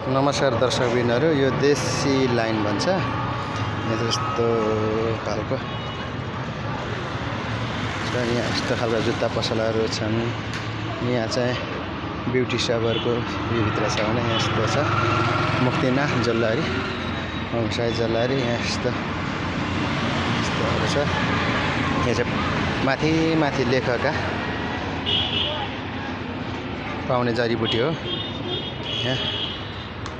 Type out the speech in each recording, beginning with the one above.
नमस्कार दर्शकबिनहरू, यो देशी लाइन भन्छ। यहाँ जस्तो खालको यहाँ यस्तो खालको जुत्ता पसलहरू छन्। यहाँ चाहिँ ब्युटी सपहरूको भित्र छ भने यहाँ यस्तो छ मुक्तिनाथ ज्वेलरी, होमसाई ज्वेलरी। यहाँ यस्तोहरू छ। यहाँ चाहिँ माथि माथि लेखका पाउने जडीबुटी हो। यहाँ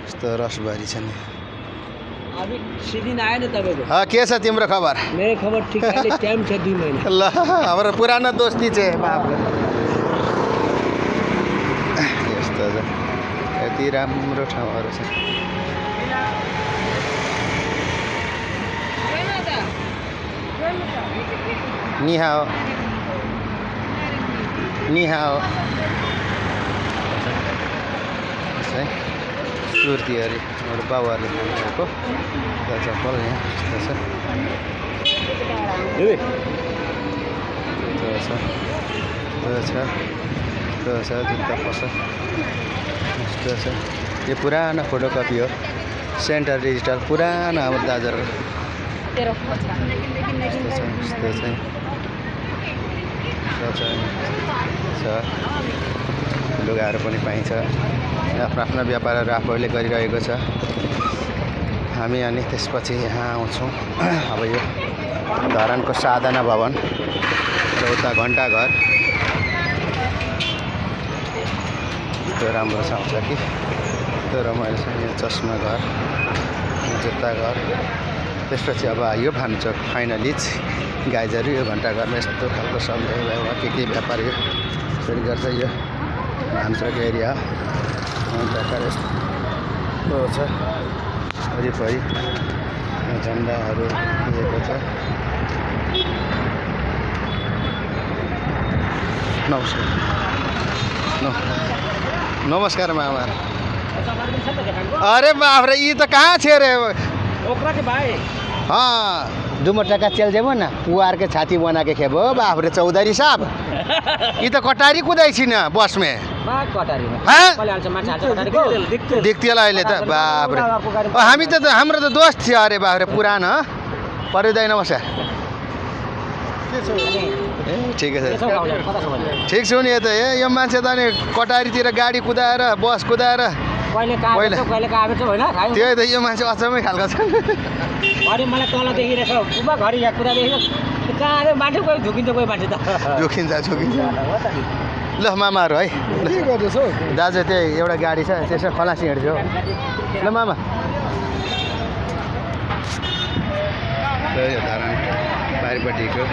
यस्तो रसभरी छ नि। अभी सिदिन आयो नि तपाईको। के छ तिम्रो खबर? मेरो खबर ठीक अहिले टाइम छ 2 महिना। ल हाम्रो पुरानो दोस्ती छ बाप रे। यस्तो छ, यति राम्रो ठाउँहरू छ। नि हाओ नि हाओ सुर्तीहरू हाम्रो बाबुहरूले खानुभएको चप्पल यहाँ यस्तो छ जुत्ता पसल यस्तो छ। यो पुरानो फोटोकपी हो, सेन्टर डिजिटल पुरानो हाम्रो दाजुहरू। लुगाहरू पनि पाइन्छ। आफ्नो आफ्नो व्यापारहरू आफूले गरिरहेको छ। हामी अनि त्यसपछि यहाँ आउँछौँ। अब यो धरानको साधना भवन, चौथा घन्टाघर यस्तो राम्रो छ कि यस्तो रमाइलो छ। यहाँ चस्मा घर, जुत्ता घर, त्यसपछि अब यो भान्चोक फाइनली गाइजहरू यो घन्टाघरमा यस्तो खालको सबै के व्यापार यो सुरु गर्छ। यो भान्चोक एरिया प्रकार यस्तो छ। वरिपरि झन्डाहरू दिएको छ। नमस्कार मामा। अरे बाप रे, ये तो कहाँ छे रे? ओकरा के भाई। हाँ, 2 टका चल जेबो ना, पुआर के छाती बना के खेबो। बाप रे चौधरी साहब, ये तो कटारी कुदाई छी ना बस में। दिक्तिला अहिले त बाप रे। हामी त हाम्रो त दोस्त थियो। अरे बाप रे पुरानो परिँदैन। नमस्कार। ठिकै छ, ठिक छु नि। यो त यो मान्छे त अनि कटारीतिर गाडी कुदाएर बस कुदाएर त्यही त यो मान्छे अचम्मै खालको छ। घरि मलाई तल देखिरहेछ उमा घरि यहाँ कुरा देखिरहेछ। कहाँ अरे मान्छे कोही झुकिन्छ कोही मान्छे त झुकिन्छ। ल मामाहरू है, के गर्दैछ दाजु? त्यही एउटा गाडी छ, त्यसमा खलासी हिँड्छु हो। ल मामा, यो धरान बाहिरपट्टिको